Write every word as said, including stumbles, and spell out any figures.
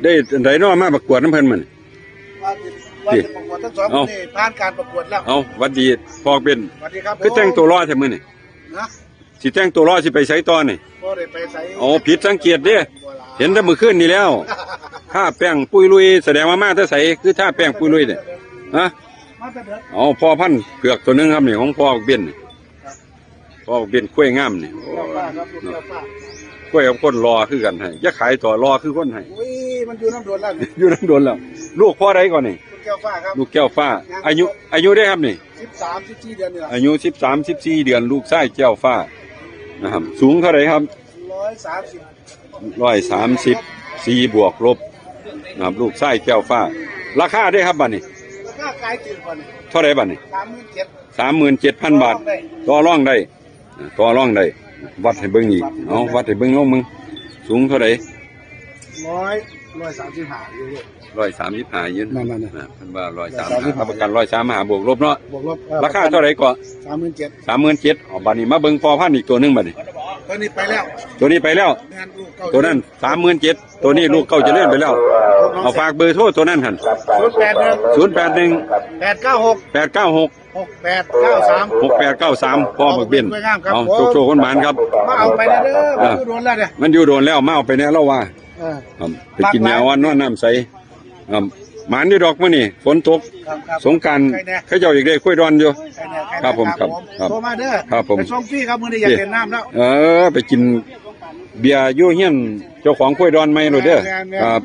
ได้อันใดเนาะมาประกวดนำเพิ่นมื้อนี้ ว่าสิว่าสิประกวดทั้งสอง เอ้า คนนี่ผ่านการประกวดแล้ว เอาหวัดดีพ่อเบน สวัสดีครับผม คือแต่งตัวหล่อแท้มื้อนี้ นะ สิแต่งตัวหล่อสิไปไสต่อนี่ บ่ได้ไปไส โอ้ ผิดสังเกตเด้ บ่ล่ะ เห็นแต่มื้อคืนนี่แล้ว ทาแป้งปุยลุย แสดงว่ามาแต่ไส คือทาแป้งปุยลุยเนี่ย ฮะ มาแต่เดิก เอาพ่อพันธุ์เผือกตัวหนึ่งครับนี่ ของพ่อเบนนี่ ครับ พ่อเบนควายงามนี่ ลูกแก้วฟ้าครับ ลูกแก้วฟ้า ควายกับคนหล่อคือกันให้ อย่าขายต่อ หล่อคือคนให้ อุ้ย มันอยู่นำโดนแล้วนี่ อยู่นำโดนแล้ว ลูกพ่อใดก่อนนี่ ลูกแก้วฟ้าครับ ลูกแก้วฟ้า ยัง อายุ อายุได้ครับนี่ สิบสาม สิบสี่ เดือนนี่ล่ะ อายุ สิบสาม สิบสี่ เดือน ลูกชายแก้วฟ้านะครับ สูงเท่าไหร่ครับ ร้อยสามสิบ ร้อยสามสิบสี่ บวกลบนะครับ ลูกชายแก้วฟ้า ราคาได้ครับบัดนี้ ราคาขายถืกกว่านี่ เท่าไหร่บัดนี้ สามหมื่นเจ็ด สามหมื่นเจ็ดพันบาท ต่อรองได้ ต่อรองได้ อ่า ต่อรองได้ วัดให้เบิ่งอีก เอา วัดให้เบิ่งลองเบิ่ง สูงเท่าไหร่ ร้อย ร้อยสามสิบห้า อยู่ ร้อยสามสิบห้า ยืน นั่นๆๆ อ่า เพิ่นว่า ร้อยสามสิบห้า รับประกัน ร้อยสามสิบห้า บวกลบเนาะ บวกลบ เออ ราคาเท่าไหร่ก็ สามหมื่นเจ็ด สามหมื่นเจ็ด เอาบัดนี้มาเบิ่งพ่อพันธุ์อีกตัวหนึ่งบัดนี้ ตัวนี้ไปแล้ว ตัวนี้ไปแล้ว แม่นลูกเก่า ตัวนั้น สามหมื่นเจ็ด ตัวนี้ลูกเก่าเจริญไปแล้ว เอาฝากเบอร์โทรตัวนั้นหั่น ศูนย์แปดหนึ่ง ศูนย์แปดหนึ่ง แปดเก้าหก แปดเก้าหก หกแปดเก้าสาม หกแปดเก้าสาม พ่อบักเบน สวยงามครับ เอา ผม โชคๆ คนหมานครับ มาเอาไปเด้อ เออ มันอยู่โดนแล้วเนี่ย มันอยู่โดนแล้ว มาเอาไปแน่แล้วว่า เออ ครับ ไปกินหญ้าอ่อนนอนน้ำใส ครับ หมานอยู่ดอกมื้อนี้ ฝนตก ครับ ครับ สงกรานต์ ใครแน่ เขาเจ้าอีกได้กล้วยดอนอยู่ ใครแน่ ใครแน่ ครับผม ครับ ครับ ครับ โทรมาเด้อ ครับผม ไปส่งฟรีครับ มื้อนี้อยากเล่นน้ำแล้ว เออ ไปกินเบียร์อยู่เฮียนเจ้าของกล้วยดอนใหม่โลดเด้อ แม่นๆ ครับ